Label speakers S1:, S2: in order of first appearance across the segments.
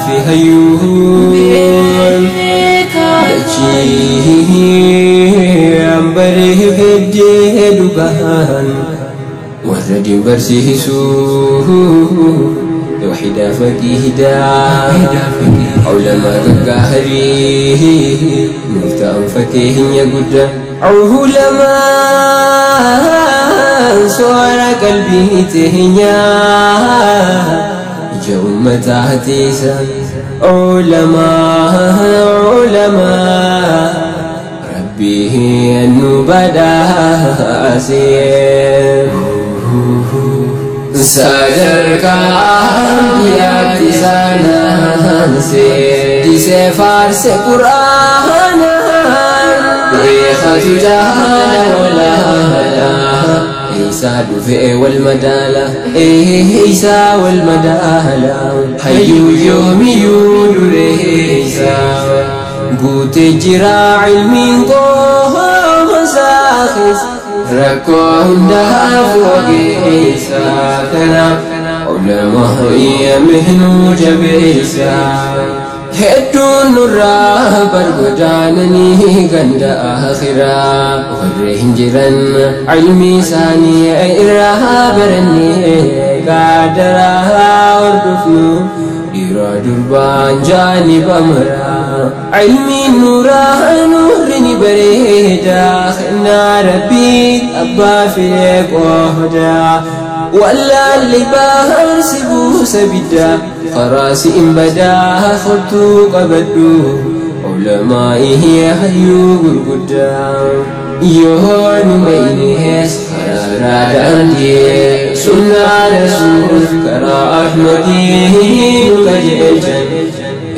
S1: في هيون دجي أمبره بدي دبان ورد برسيسو توحيد فقيه دا علماء قهري مفتاح فقيه يقد علماء صور قلبي تهنيا يوم تهتيسا علماء علماء ربي النبدا أسير sadarkaa biyyaatti saanaan disee faarse quraanaan beekatu jaala walaala isaa dhufee wal madaala isaa wal madaala hayyuu yoomiyyuu dureessa guutee jira ilmiin qooma saakis rakkoo hundaaf ogeessa kanaaf ulamaa mihnuu jabeessa hedduun nurraa bargodaananii ganda akhiraa warri hin jiran ilmi isaanii irraa barannee gaadaraa hordofnu dhiira durbaan jaaniba maraa ilmiin nuuraa nuurri ni bareeda kennaa rabbii abbaa filee qooda wallaalli baarsi buusa bidda karaasi hin badaa kottuu qabadhu ulamaa'ihi hayyuu gurguddaa yoo nu maynees karaa biraa daandii sunnaa rasuul karaa ahmadii nu qajeelchan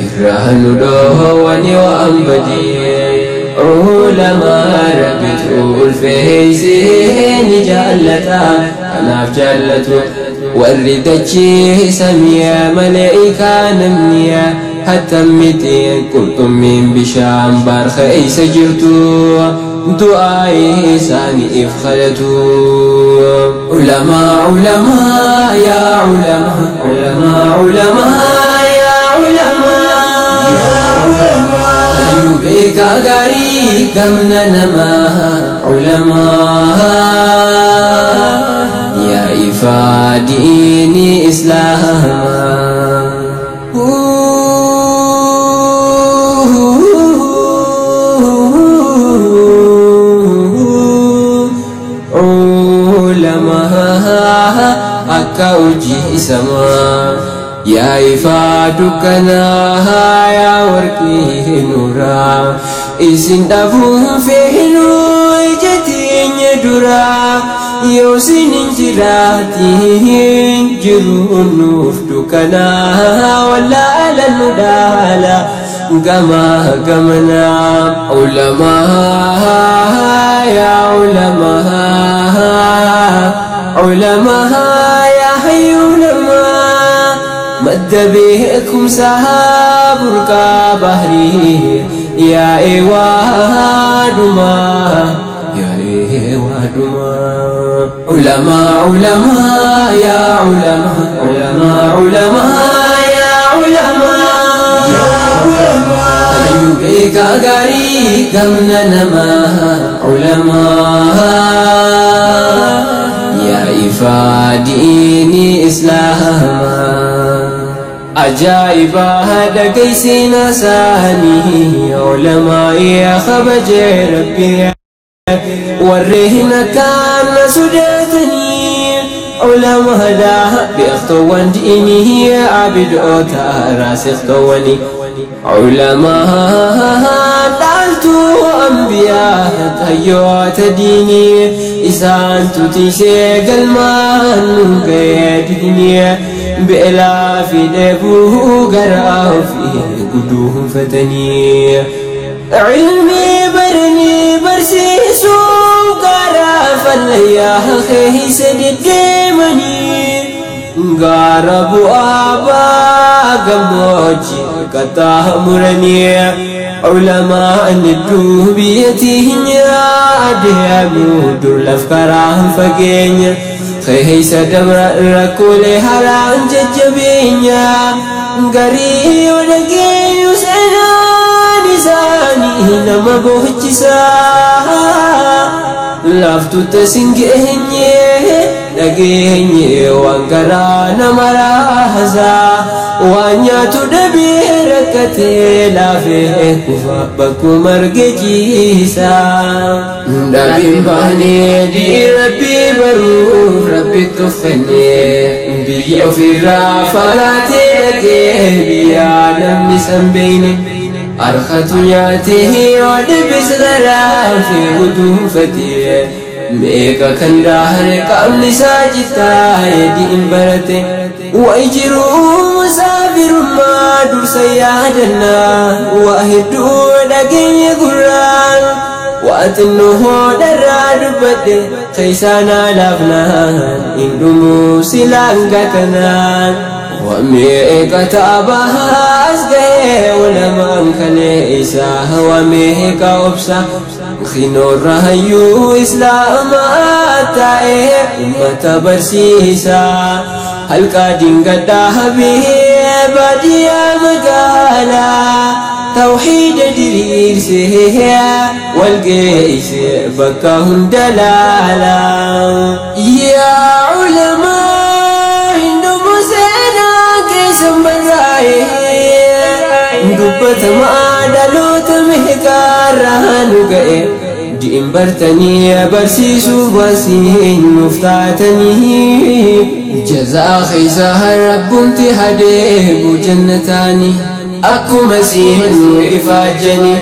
S1: irraa nu dhoowwani waan badii ulamaa rabbitu ulfeessee ni jaallata kanaaf jaallatu warri dachee samiya malaa'ikaa namniya hattammitiin qurxummiin bishaan baarka eessa jirtu du'aa isaaniif kadhatu. Ulamaa ulamaa yaa ulamaa ulamaa ulamaa yaa ulamaa hayyuu beekaa gaarii gamna namaa ulamaa yaa ifaa diinii islaamaa. Ulamaa akka hojii samaa yaa ifaa dukkanaa yaa warqii nuuraa isin dhabuun feenuu ija teenya duraa yoo isin hin jiraatiin jiruun nuuf dukkanaa wallaala nu dhaala gamaa gamanaa ulamaa yaa ulamaa ulamaa yaa hayyuu namaa madda beekumsaa burqaa bahrii yaa eewaadumaa yaa eewaadumaa ulamaa ulamaa yaa ulamaa ulamaa ulamaa yaa ulamaa hayyuu beekaa gaarii gamna namaa ulamaa yaa ifaa diinii islaamaa ajaa'iba dhaggeessina isaanii ulamaa yaa kabajee rabbii warri hin akkaan sodaatanii ulamaadha beektoowwan diinii abidootaa raasiktowwanii ulamaa dhaaltuu ambiyaa hayyoota diinii isaantu tiisee galmaan nu ga'ee diinii beelaa fi dheebuu garaa ofii guduunfatanii ilmii baranii barsiisuu garaa fallayyaa keessa deddeemanii gaara bu'aa baa gammoojjii qaxxaamuranii ulamaan hedduu biyya teenya adeemuu dur laf karaan fageenya keessa dabra rakkoolee haaraan jajjabeenya Garii yoo dhageenyu seenaan isaanii nama bohchisaa. Laaftuutti sin geenye dhageenye waan garaa nama raasaa. Waan nyaatu dhabee rakkatee laafee kufa bakkuma arge ciisaa. Dhabiin baanee diin Rabbii baruuf Rabbitti uffannee biyya ofirraa fagaatee dhaqee biyyaa namni san beeyne. Harkatu nyaatee yoo dhibbis garaafee guduunfatee meeqa kan daahare qaamni isaa cittaa'ee diin barate. Wayi jiruu musaafirummaa dursa yaadannaa waa hedduu dhageenye gurraan. Waa xinnoo hodharraa dubbadhe keessaan alaafnaan hin dhumuu silaan gatanaan. Wameeqa taabaas ga'ee ulamaan kaleessa wameeqa obsa Kinoorra hayyuu islaamaa taa'ee ummata barsiisa. Halqaa dingadhaa habee baadiyyaa magaalaa tawxiida diriirsee wal geesse bakka hunda laala. Yaa ulamaa hindumu seenaa keessan barraa'ee dubbatamaa dhaloota meeqaarraa nu ga'e. Diin bartanii barsiisuuf wasiin nuuf taatanii jazaa keessa rabbumti hadeebu jannataanii akkuma siin nu ifaajjanii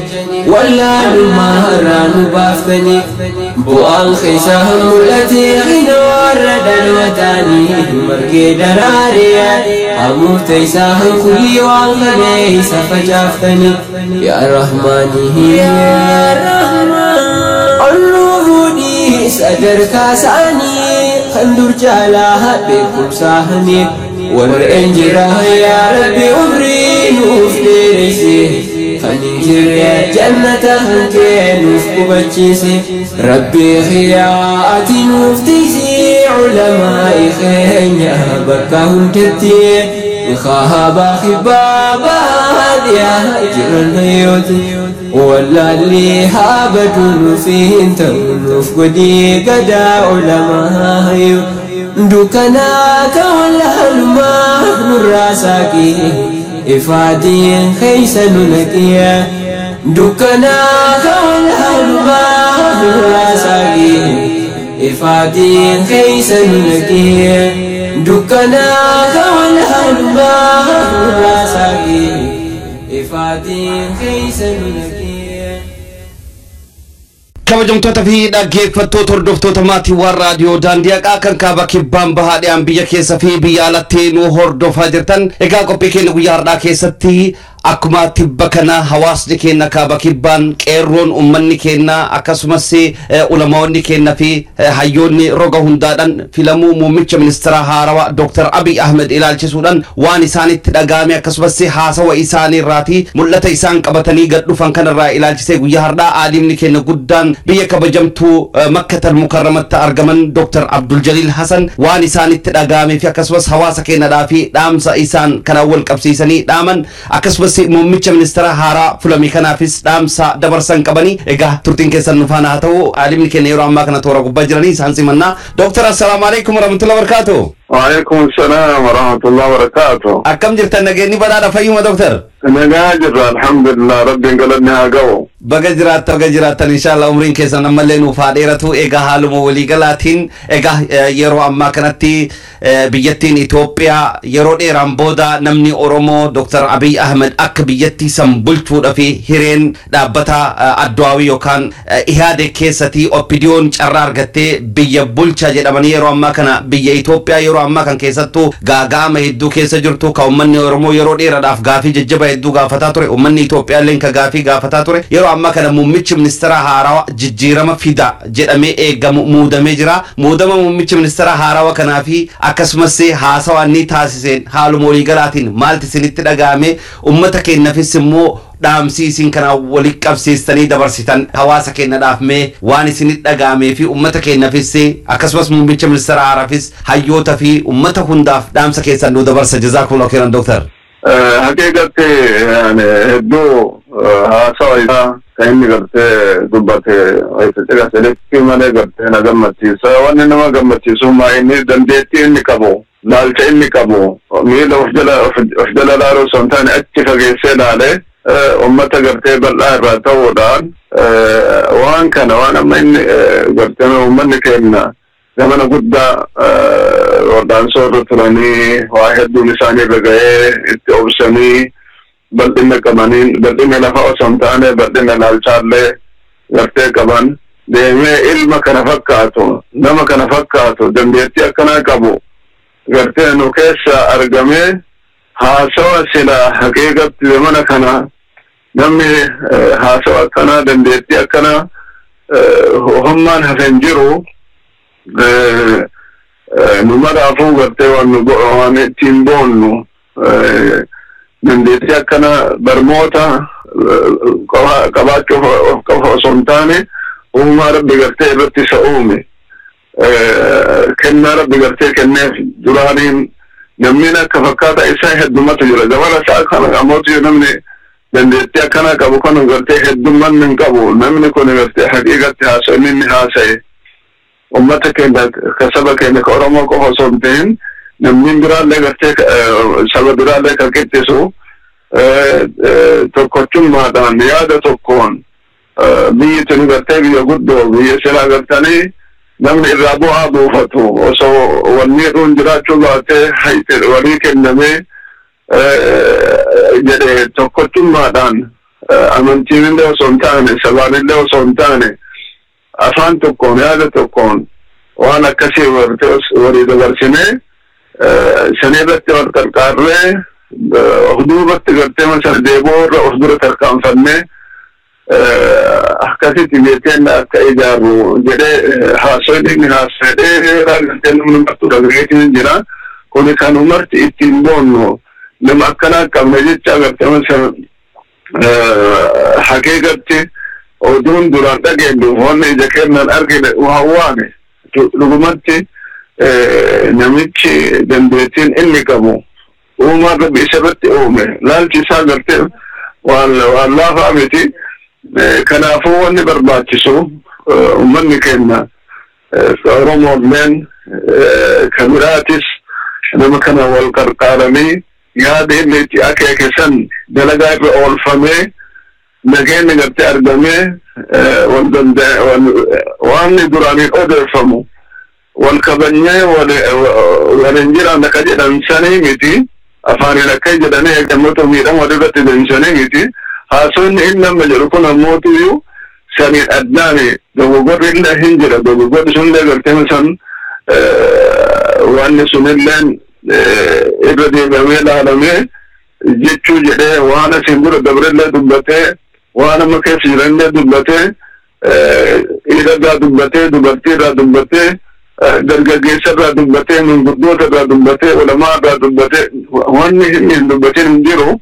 S1: wallaalummaa irraa nu baaftanii bu'aan keessa mul'atee hina warra dhalootaanii margee daraaree hamuuf teessaa kullii waan kaleessa facaaftanii yaa Rahmaanii yaa Rahmaan. Onnuu fuudhii sadarkaa isaanii kan dur caalaa beekumsaanii warreen jira yaa Rabbi umrii nuuf dheeresse kan hin jirre jannata kan kee nuuf qubachiise. Rabbi xiyaa ati nuuf tiisii ulamaa'i keenya bakka hundatti kaabaa kibbaa baadiyyaa jiran hayyooti. Wallaalli haa baduu nuuf hin ta'u nuuf godhii gadaa ulamaa hayyuu. Dukkanaa kan wallaalummaa nurraa saaqii ifaatiin keessa nu naqii. Dukkanaa kan wallaalummaa nurraa saaqii ifaatiin keessa nu naqii. Dukkanaa kan wallaalummaa nurraa saaqii ifaatiin keessa nu naqii.
S2: Kabajamtoota fi dhaggeeffattoota hordoftoota maatiiwwan raadiyoo daandii haqaa kan kaaba kibbaan bahaa dhiyaan biyya keessa fi biyya alatti nu hordofaa jirtan. Egaa qophii keenya guyyaa har'aa keessatti akkuma tibba kana hawaasni keenya kaaba kibbaan qeerroon uummanni keenya akkasumas ulamaawwanni keenya fi hayyoonni roga hundaadhaan filamuu muummicha ministeera haarawaa Dr. Abiy Ahmed ilaalchisuudhaan waan isaanitti dhagahame akkasumas haasawa isaanii irraati mul'ata isaan qabatanii gad dhufan kanarraa ilaalchisee guyyaa har'aa aalimni keenya guddaan biyya kabajamtuu Makkatal Mukarramatti argaman Dr. Abdul Jaliil Hasan waan isaanitti dhagahame fi akkasumas hawaasa keenyadhaa fi dhaamsa isaan kanaan wal qabsiisanii dhaaman akkasumas muummicha ministeera haaraa filame kanaafis dhaamsa dabarsan qabanii. Egaa turtiin keessan nu faana haa ta'u. Aalimni keenya yeroo ammaa kana toora gubbaa jiranii isaan simannaa. Dooktar, assalaamu alaikum warahmatullahi wabarakatuh.
S3: Waalaikum salaam warahmatullahi wabarakatuh.
S2: Akkam jirtan, nageenyi badhaadha, fayyuma dooktar?
S3: Nagaa jirra, alhamdulillah, rabbiin galanni haa ga'u.
S2: Baga jiraatta, baga jiraattan, inshallah umriin keessan ammallee nuuf haa dheeratu. Egaa haaluma waliigalaatiin egaa yeroo ammaa kanatti biyyattiin Itoophiyaa yeroo dheeraan booda namni Oromoo Dr. Abiy Ahmed akka biyyattii san bulchuudha fi hireen dhaabbata Adduwaawii yookaan Ihaadeg keessatti Oppidiyoon carraa argattee biyya bulcha jedhamanii yeroo ammaa kana biyya Itoophiyaa yeroo ammaa kan keessattuu gaaga'ama hedduu keessa jirtu ka uummanni Oromoo yeroo dheeraadhaaf gaafii jajjaba hedduu gaafataa ture, uummanni Itoophiyaa illee ka gaafii gaafataa ture, yeroo ammaa kana muummichi ministeera haarawaa jijjiirama fida jedhamee eegamu muudamee jira. Muudama muummichi ministeera haarawaa kanaa fi akkasumas haasawaa inni taasiseen haaluma waliigalaatiin maalti isinitti dhaga'ame? Uummata keenyaafis immoo dhaamsi isin kana walitti qabsiistanii dabarsitan hawaasa keenyadhaaf mee waan isinitti dhaga'amee fi uummata keenyaafis akkasumas muummicha ministeera haaraafis hayyoota fi uummata hundaaf dhaamsa keessan nu dabarsa. Jazaakumullahu khairan dooktar.
S3: Haqiiqatti hedduu haasawa isaa kan inni gartee dubbate caqasanitti malee gartee na gammachiisa. Wanni nama gammachiisu maa inni dandeettii inni qabu, laalcha inni qabu, miila of jala laaluu osoo hin taane achi fageessee laalee ummata gartee bal'aa irraa ta'uudhaan waan kana waan amma inni gartee uummanni keenya zamana guddaa waldaansoo irra turanii waa hedduun isaanii irra ga'ee itti obsanii bal'ina qabaniin bal'ina lafa osoo hin taane bal'ina laalchaallee gartee qaban deemee ilma kana fakkaatu, nama kana fakkaatu, dandeettii akkanaa qabu gartee nu keessa argamee haasawa sila haqiiqatti zamana kana namni haasawa akkanaa dandeettii akkanaa hommaan hafen jiru. Nu maraafuu gartee waan ittiin boonnu dandeettii akkana barmoota qabaachuuf qofa osoo hin taane uumaa Rabbi gartee irratti isa uume, kennaa Rabbi gartee kenneef duraaniin namni akka fakkaata isaa heddumatu jira. Zamana isaa kana ammootu namni dandeettii akkana qabu kan gartee heddummanni hin qabu. Namni kun gartee haqiiqatti haasa'e inni haasa'e ummata keenya ka saba keenya ka Oromoo qofa osoo hin ta'in namni biraallee gartee saba biraallee kan qixxisu tokkochummaadhaan yaada tokkoon biyyi tuni gartee biyya guddoo biyya silaa gartanii namni irraa bu'aa buufatu osoo wanni hedduun jiraachuu baatee walii kennamee jedhe tokkochummaadhaan amantiinillee osoo hin taane sabaanillee osoo hin taane afaan tokkoon yaada tokkoon waan akkasii walii dabarsinee sanii irratti wal qarqaarree of duubatti gartee masana deeboo irra of dura tarkaanfannee akkasitti beekteen akka ijaarru jedhee haasoon inni haasa'e dheeraa gartee namni martuu dhagayeetiin jira. Kuni kan marti ittiin boonnu nama akkanaa qabna jecha gartee masana haqiiqatti oduun duraan dhageenyu wanni ija keenyaan argine waan waane dhugumatti namichi dandeettiin inni qabu uumaa Rabbi isa irratti uume laalchi isaa gartee waan laafaa miti. Kanaafuu wanni barbaachisu uummanni keenya Oromoolleen kan biraatis nama kana wal qarqaaranii yaada inni itti akeeke san dalagaa irra oolfamee nageenya gartee argamee wal danda'e waan duraaniin odeeffamu wal kabajnee waliin jiraan akka jedhan sanii miti, afaaniin akka jedhanii eeggamoota miidhama walirratti deemsanii miti. Haasonni inni amma jedhu kun ammootuyyuu saniin addaani dogoggorri illee hin jira. Dogoggorri sunillee gartee san wanni sunilleen irra deebi'amee ilaalamee jechuu jedhee waan asiin dura dabrillee dubbatee waan amma keessa jiranillee dubbatee dhiirarraa dubbatee dubartiirraa dubbatee dargaggeessarraa dubbatee manguddootarraa dubbatee ulamaarraa dubbatee wanni inni hin dubbatin hin jiru.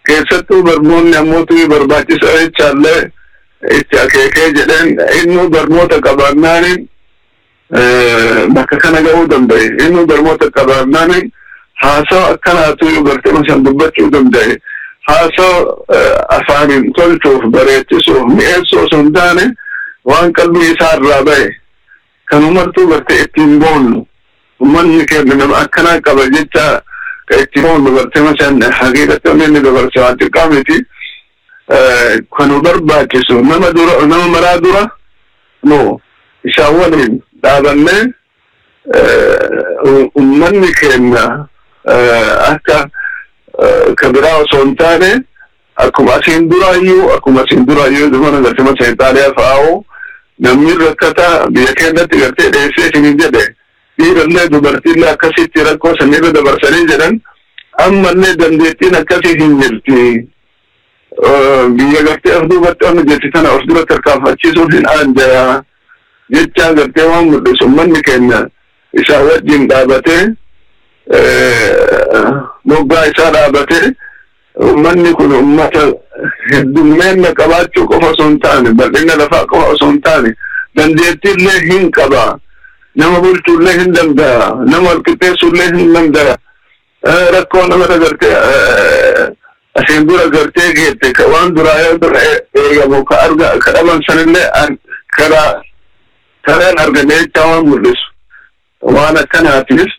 S3: Keessattuu barnoonni ammootu barbaachisa jechaallee itti akeekee jedheen inni barnoota qabaannaani bakka kana ga'uu danda'e. Inni barnoota qabaannaani haasawa akkanaatu gartee masan dubbachuu danda'e. Haasawa afaaniin tolchuuf bareechisuuf mi'eessuu osoo hin taane waan qalbii isaa irraa ba'e kan umartuu gartee ittiin boonnu uummanni keenya nama akkanaa qaba jecha itti boonnu gartee masan haqiiqatti wanni inni dabarse waan xiqqaa miti. Kan nu barbaachisu nama dura nama maraa dura nu isaan waliin dhaabannee uummanni keenya akka ka biraa osoo hin taane akkuma asiin duraayyuu zamana gartee masan Itaaliyaa fa'aa namni rakkataa biyya keenyatti gartee dheessee isiniin jedhe dhiirallee dubartiillee akkasitti rakkoo sanirra dabarsanii jedhan ammallee dandeettiin akkasii hin jirti. Biyya gartee of duubatti onna jetti tana of dura tarkaanfachiisuun hin aanjaya jechaa gartee waan mul'isu uummanni keenya isaa wajjin dhaabatee moggaa isaa dhaabatee uummanni kun uummata heddummeenya qabaachuu qofa osoo hin taane bal'ina lafaa qofa osoo hin taane dandeettiillee hin qaba, nama bulchuullee hin danda'a, nama walqixxeessuullee hin danda'a. Rakkoo nama gartee asiin dura gartee geette ka waan duraa yoo dura eegamu ka arga ka dhaban sanillee karaa karaan arganne jechaa waan mul'isu. Waan akkanaatiif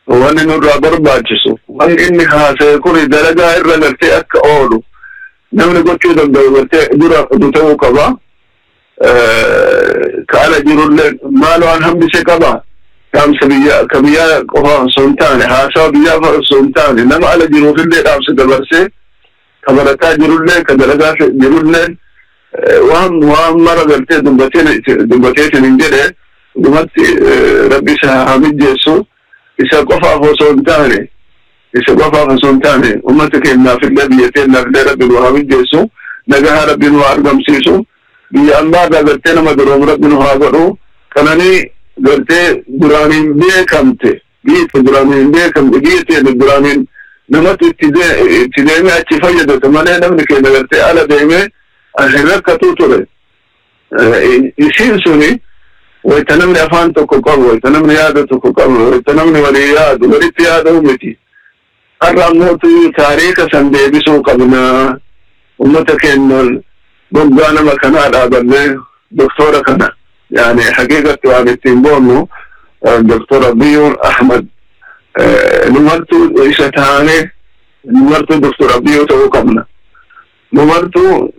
S3: wanni nurraa barbaachisu wanni inni haasa'e kun dalagaa irra gartee akka oolu namni gochuu danda'u gartee dura ta'uu qaba. Ka ala jirullee maal waan hambise qaba. Dhaamsa biyyaa ka biyyaa qofa osoo hin taane, haasawa biyyaa qofa osoo hin taane, nama ala jiruufillee dhaamsa dabarsee, ka barataa jirullee, ka dalagaa jirullee, waan mara gartee dubbateetiin hin jedhe. Dhumatti Rabbi isa haa mijjeessu. Isa qofaaf osoo hin taane, isa qofaaf osoo hin taane, ummata keenyaafillee, biyya keenyaafillee Rabbi nu haa mijjeessu, nagahaa Rabbi nu haa argamsiisu, biyya ammaa gartee nama duroomu Rabbi nu haa godhu. Qananii gartee duraaniin beekamte, biyya duraaniin beekamte, biyya teenya duraaniin namatti itti deemee achi fayyadatu malee namni keenya gartee ala deemee as rakkatuu ture. Isiin suni wayita namni afaan tokko qabu, wayita namni yaada tokko qabu, wayita namni walii yaadu, walitti yaaduu miti. Har'a ammootu taariika san deebisuu qabna. Ummata keenya moggaa nama kanaa dhaabannee doktora kana, yaani haqiiqatti waan ittiin boonnu Doktor Abiyyoon Ahmad, numartuu isa taane, numartuu Doktor Abiyyoo ta'uu qabna. Numartuu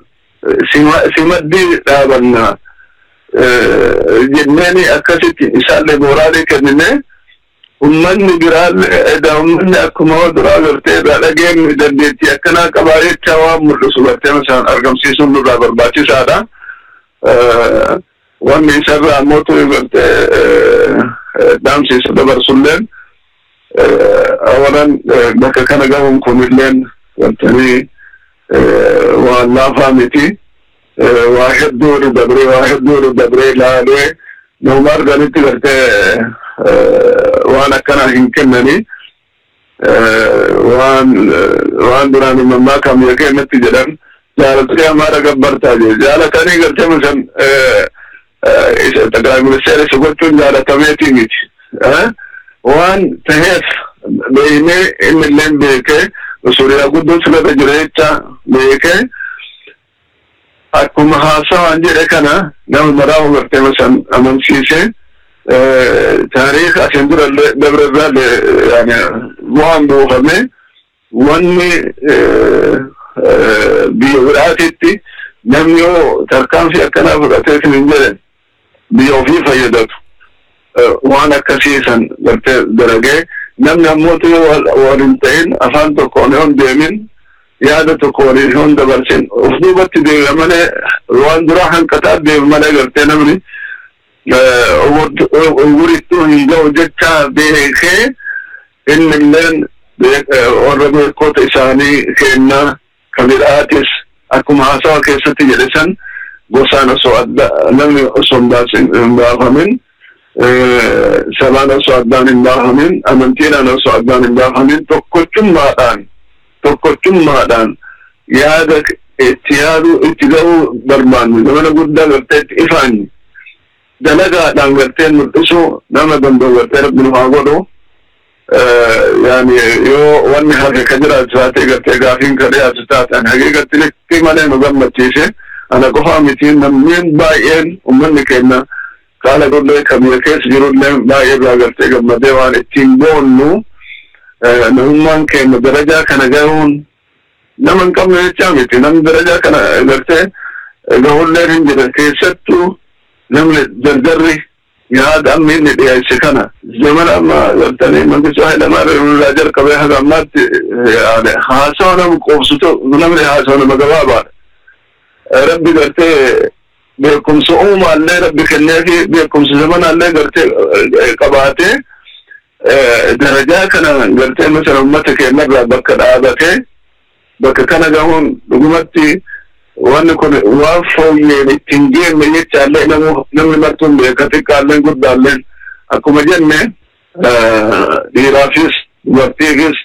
S3: simaddii dhaabanna jenneeni akkasitti isaallee mooraalii kennine. Ummanni biraallee edaa ummanni akkuma duraa gartee irraa dhageenye dandeettii akkanaa qabaa jechaa waan mul'isu gartee isaan argamsiisuun nurraa barbaachisaadha. Wanni isarraa ammootu gartee dhaamsi isa dabarsulleen, awalan bakka kana gahuun kunilleen gartanii waan laafaa miti. Waa hedduu dabree, waa hedduu dabree laalee nama arganitti gartee waan akkanaa hin kennani. Waan duraan mammaa kam kennatti jedhan, jaalatanii Amaara gabbartaa jedhe. Jaalatanii gartee misan ጠቅላይ ሚኒስቴር isa gochuun jaalatameetii miti. Waan taheef beeynee, innilleen beekee, suuriyaa guddoo sirra jira jecha beekee, akkuma haasawaan jedhe kana nama maraa gartee misan amansiise. Taariikh asin dura dabre irraa yani bu'aan buufame, wanni biyya biraatitti namni yoo tarkaanfii akkanaa fudhatee hin jedhan biyya ofii fayyadatu waan akkasiisan gartee dalagee, namni ammootu yoo wal hin ta'in, afaan tokkoon yoo hin deemin, yaada tokko waliin yoo hin dabarsin, of duubatti deema malee, waan duraa hanqataa deema malee, gartee namni ugurittuu hin ga'u jecha beekee, innilleen warra beekota isaanii kennaa ka biraatis akkuma haasawa keessatti jedhe san, gosaan osoo adda namni osoo hin baafamin, sabaan osoo addaan hin baafamin, amantiidhaan osoo addaan hin baafamin, tokkochummaadhaan yaada itti yaaduu itti ga'uu barbaannu, zamana guddaa gartee itti ifaanni dalagaadhaan gartee mul'isuu nama danda'u gartee Rabbi nu haa godhu. Yani yoo wanni hafe ka jiraatu taate, gartee gaafiin ka dhiyaatu taate, an haqiiqatti likkii malee nu gammachiise. Ana qofaa miti, namni baay'een ummanni keenya kaala gollee ka biyya keessa jirullee baay'ee irraa gartee gammadee, waan ittiin boonnu namummaan keenya darajaa kana gahuun. Nama hin qabne jechaa miti, namni darajaa kana gartee gahulleen hin jira. Keessattuu namni jarjarri yaada amma inni dhiyeesse kana zamana amma gartanii Mangistuu Hayilamaariyaam irraa jalqabee haga ammaatti haasawa nama qoobsitu, namni haasawa nama gabaabaadha. Rabbi gartee beekumsa uumaallee Rabbi kenneefi, beekumsa zamanaallee gartee qabaatee, darajaa kana gartee masala ummata keenyarraa bakka dhaabatee bakka kana gahuun dhugumatti wanni kun waan fooyyeen ittiin geenne jechaallee namni martuun beeka, xiqqaalleen guddaalleen. Akkuma jenne, dhiiraafis dubartiifis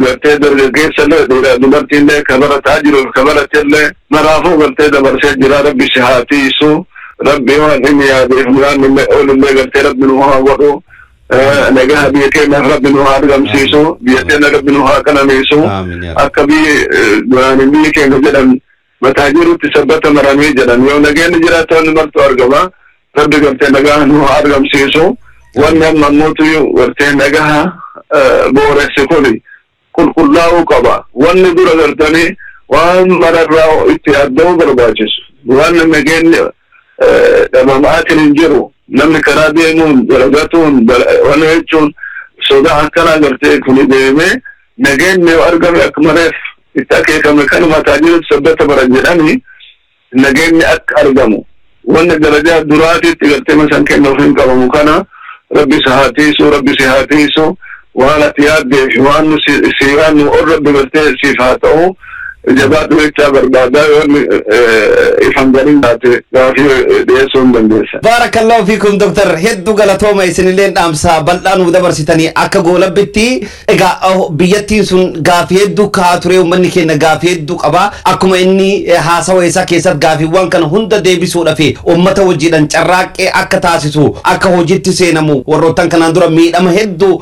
S3: gartee dargaggeessallee, dhiira dubartiillee, ka barataa jiruuf ka baratellee, maraafuu gartee dabarsee jira. Rabbi si haa tiisu, Rabbi waan inni yaadeef waan inni oolullee gartee Rabbi nu haa godhu. Nagaa biyya keenyaaf Rabbi nu haa argamsiisu, biyya keenya Rabbi nu haa qananiisu. Akka biyyi duraan biyyi keenya jedhan mataa jirutti sabbata maramee jedhan, yoo nageenyi jiraatu wanni martu argama. Rabbi gartee nagaa nu haa argamsiisu. Wanni amma ammoo gartee nagaa booresse kuni qulqullaa'uu qaba. Wanni dura gartanii waan mararraa itti adda'uu barbaachisu. Waan nageenyi dhabamaatiin hin jiru. Namni karaa deemuun dalagatuun wanni jechuun sodaa akkanaa gartee kuni deemee nageenyi yoo argame akkuma reef itti akeekame kan mataa jirutti sabbata baran jedhanii nageenyi akka argamu. Wanni darajaa duraatitti gartee masan kennuuf hin qabamu kana Rabbi si haa tiisu, Rabbi si haa tiisu. Waan ati yaaddee fi waan nu si yaadnu ol Rabbi gartee siif haa ta'u. Jabaadhu jechaa barbaadaa, yoo ifan galiin taate gaafii dhiyeessuu hin dandeessa.
S2: Baarakallahu fiikum doktar, hedduu galatooma. Isinilleen dhaamsa bal'aa nuuf dabarsitanii. Akka goolabbitti egaa biyyattiin sun gaafii hedduu ka'aa ture, uummanni keenya gaafii hedduu qaba. Akkuma inni haasawa isaa keessatti gaafiiwwan kana hunda deebisuudhaaf uummata hojiidhaan carraaqqee akka taasisu, akka hojiitti seenamu, warroottan kanaan dura miidhama hedduu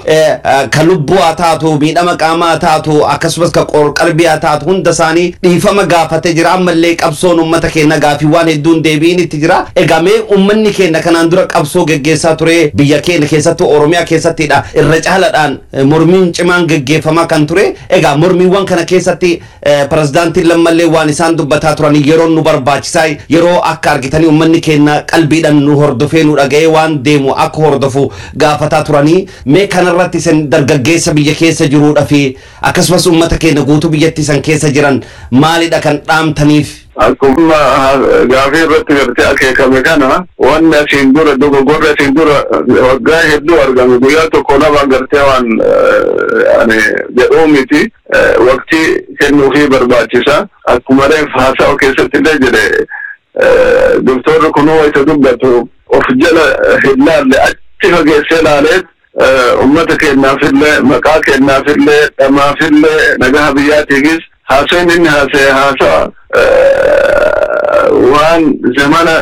S2: ka lubbuu haa taatu, miidhama qaamaa haa taatu, akkasumas ka qalbii haa taatu, hunda isaanii dhiifama gaafatee jira. Ammallee qabsoon uummata keenya gaafiiwwan hedduun deebiin itti jira. Egaa mee uummanni keenya kanaan dura qabsoo geggeessaa ture, biyya keenya keessattuu Oromiyaa keessattidha irra caalaadhaan mormiin cimaan geggeeffamaa kan ture. Egaa mormiiwwan kana keessatti pirezidaantiin lammallee waan isaan dubbataa turan yeroo nu barbaachisaa, yeroo akka argitanii uummanni keenya qalbiidhaan nu hordofee nu dhaga'ee waan deemu akka hordofu gaafataa turanii. Mee kanarratti isin dargaggeessa biyya keessa jiruudha fi akkasumas uummata keenya guutuu biyyattii san keessa jiran maalidha kan dhaamtaniif?
S3: Akkuma gaafii irratti gartee akeekame kana, wanni asiin dura dogoggorri asiin dura waggaa hedduu argame guyyaa tokko lama gartee waan ani jedhuu miti, waqtii kennuufii barbaachisa. Akkuma reef haasawa keessatti illee jedhe, doktorri kunuu isa dubbatu of jala hin laalle, achi fageessee laaleet ummata keenyaafillee, maqaa keenyaafillee, dhamaafillee, nagaha biyyaatiifis haasawni inni haasa'e haasawa waan zamana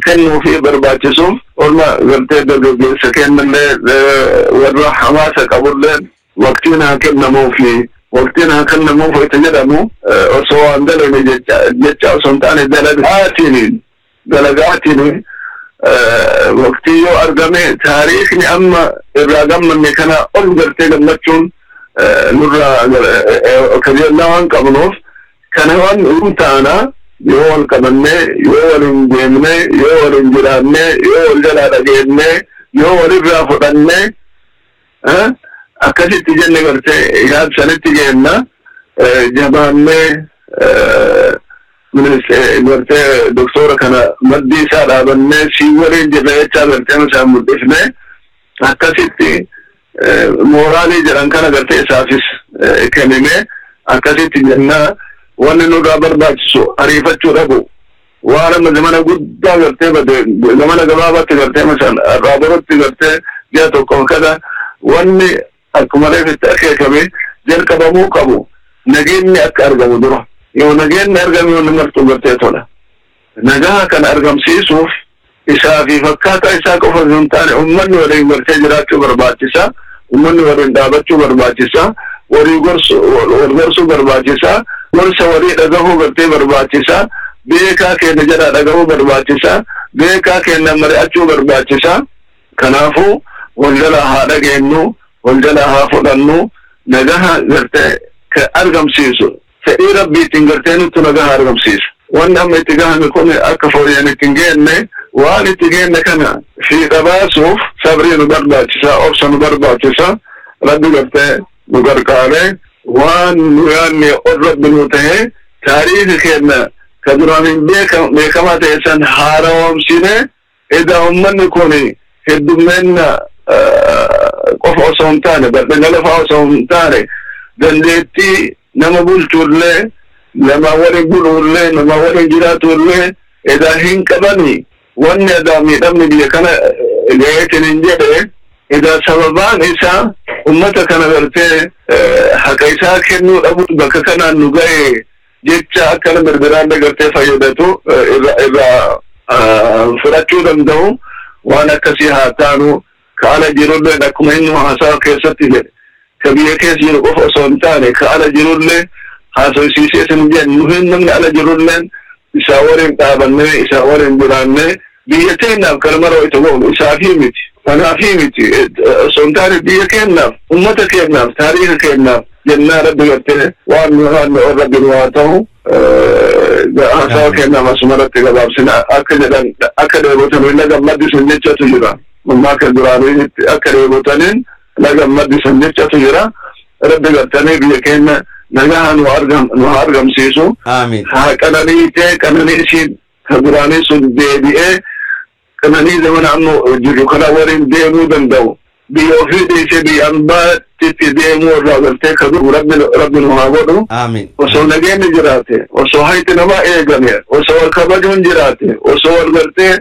S3: kennuufii barbaachisuuf, orma gartee dargaggeessa kennallee, warra hamaasa qabullee waqtiin haa kennamuufi, waqtiin haa kennamuuf itti jedhamu osoo waan dalane jecha osoo hin taane, dalagaatiin waqtii yoo argame taariikni amma irraa gammanne kana ol gartee gammachuun nurraa kajeellaa waan qabnuuf, kana waan hin taana yoo wal qabannee, yoo waliin deemnee, yoo waliin jiraannee, yoo wal jalaa dhageennee, yoo walirraa fudhannee akkasitti jenne gartee yaad sanitti geenna. Jabaannee gartee doktora kana maddii isaa dhaabannee sii waliin jirra jechaa gartee isaan mul'ifne, akkasitti mooraalii jedhan kana gartee isaafis kennine akkasitti jennaa. Wanni nurraa barbaachisu ariifachuu dhabu. Waan amma zamana guddaa gartee bade zamana gabaabaatti gartee masan irraa borutti gartee ji'a tokko kana wanni akkuma reefitti akeekame jalqabamuu qabu nageenyi akka argamu dura. Yoo nageenyi argame wanni martuu gartee tola. Nagaa kana argamsiisuuf isaa fi fakkaataa isaa qofa osoo hin taane uummanni waliin gartee jiraachuu barbaachisa. Uummanni waliin dhaabachuu barbaachisa. Walii wal gorsuu barbaachisa. Gorsa walii dhagahuu gartee barbaachisa. Beekaa keenya jalaa dhagahuu barbaachisa. Beekaa keenya mari'achuu barbaachisa. Kanaafuu wal jalaa haa dhageenyu, wal jalaa haa fudhannu, nagaha gartee ka argamsiisu. Fedhii Rabbiitiin gartee nutti nagaha argamsiisa. Wanni amma itti gahame kun akka fooyyaan itti hin geenne, waan itti geenne kana fiixa baasuuf sabrii nu barbaachisa, obsa nu barbaachisa. Rabbi gartee nu gargaaree waan nu yaadne ol Rabbi nu ta'e, taariikii keenya ka duraan hin beekamaa ta'e san haaromsine. Edaa uummanni kun heddummeenya qofa osoo hin taane, bal'ina lafaa osoo hin taane, dandeettii nama bulchuullee, nama waliin buluullee, nama waliin jiraatullee edaa hin qabani. Wanni edaa miidhamni biyya kana gaheetiin hin jedhe edaa sababaan isaa ummata kana gartee haqa isaa kennuu dhabu bakka kanaan nu gahe jecha akka nama biraallee gartee fayyadatu irraa fudhachuu danda'u. Waan akkasii haa taanu. Ka ala jirullee akkuma inni haasawa keessatti jedhe, ka biyya keessa jiru qofa osoo hin taane ka ala jirullee haasawsiisee isin jedhan, nuhin namni ala jirulleen isaa waliin dhaabannee isaa waliin jiraannee biyya teenyaaf kan mara itti goonu isaafii miti, kanaafii miti osoo hin taane biyya keenyaaf, ummata keenyaaf, taariika keenyaaf jennaa. Rabbi gartee waan nu haanne ol Rabbi nu haa ta'u. Haasawa keenyaaf asumarratti gabaabsina. Akka jedhan, akka dheebotanii laga maddisan jechatu jira. Mammaaka duraanii akka dheebotaniin laga maddisan jechatu jira. Rabbi gartanii biyya keenya nagaa nu haa argamsiisu.
S2: Amiin.
S3: Haa qananiitee qananii isiin ka duraanii sun deebi'ee qananii zamana amma jiru kana waliin deemuu danda'u. Biyya ofii dhiisee biyya ambaatti deemuu irraa gartee ka Rabbi nu haa godhu.
S2: Amiin.
S3: Osoo nageenyi jiraate, osoo hayti nama eegame, osoo wal kabajuun jiraate, osoo wal gartee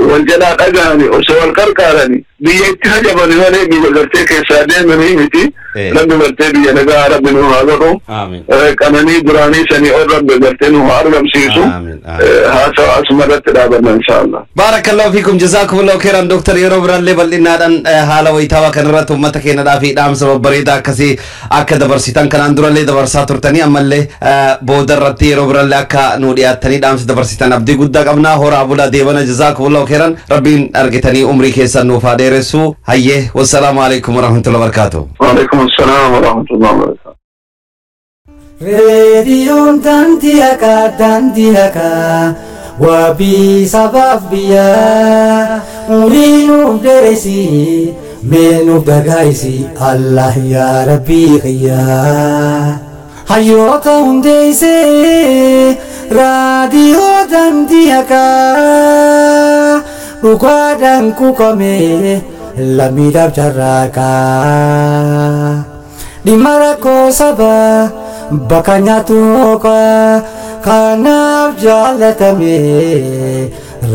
S3: wal jalaa dhagahani, osoo wal qarqaarani, biyya itti hajamani malee biyya gartee keessaa deemanii miti. Rabbi gartee biyya nagaa Rabbi nu haa godhu.
S2: Amiin.
S3: Qananii duraanii sanii ol Rabbi gartee nu haa argamsiisu.
S2: Amiin. Amiin.
S3: Haasawa asumarratti dhaabanna inshaallah.
S2: Baarakallahu fiikum, jazaakumullahu khairan Doktar. Yeroo biraallee bal'inaadhaan haala wayitaawaa kanarratti uummata keenyadhaa fi dhaamsa babbareedaa akkasii akka dabarsitan, kanaan durallee dabarsaa turtanii, ammallee booda irratti yeroo biraallee akka nu dhiyaattanii dhaamsa dabarsitan abdii guddaa qabna. Horaa bulaa deebana, jazaakumullahu khairan. Rabbiin argitanii umrii keessan nuuf haa dheeressu. Hayyee, wassalaamu alaikum warahmatullahi wabarakaatuh.
S3: وعليكم السلام ورحمة الله وبركاته.
S4: Reediyoon daandii haqaa, daandii haqaa, wabii sabaaf biyyaa, umurii nuuf dheeresi, mee nuuf dagaayisi Allah yaa Rabbii kiyyaa. Hayyoota hundeessee raadiyoo daandii haqaa dhugaadhaan kuukamee lammiidhaaf carraaqaa. Dhimma rakkoo sabaa bakka nyaatu hookaa kanaaf jaalatame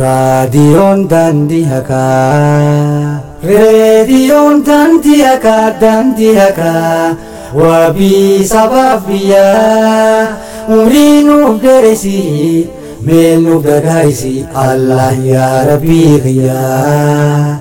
S4: raadiyoon daandii haqaa. Reediyoon daandii haqaa, daandii haqaa, wabii sabaaf biyyaa, umrii nuuf dheeresi, mee nuuf dagaayisi Allah yaa Rabbii kiyyaa.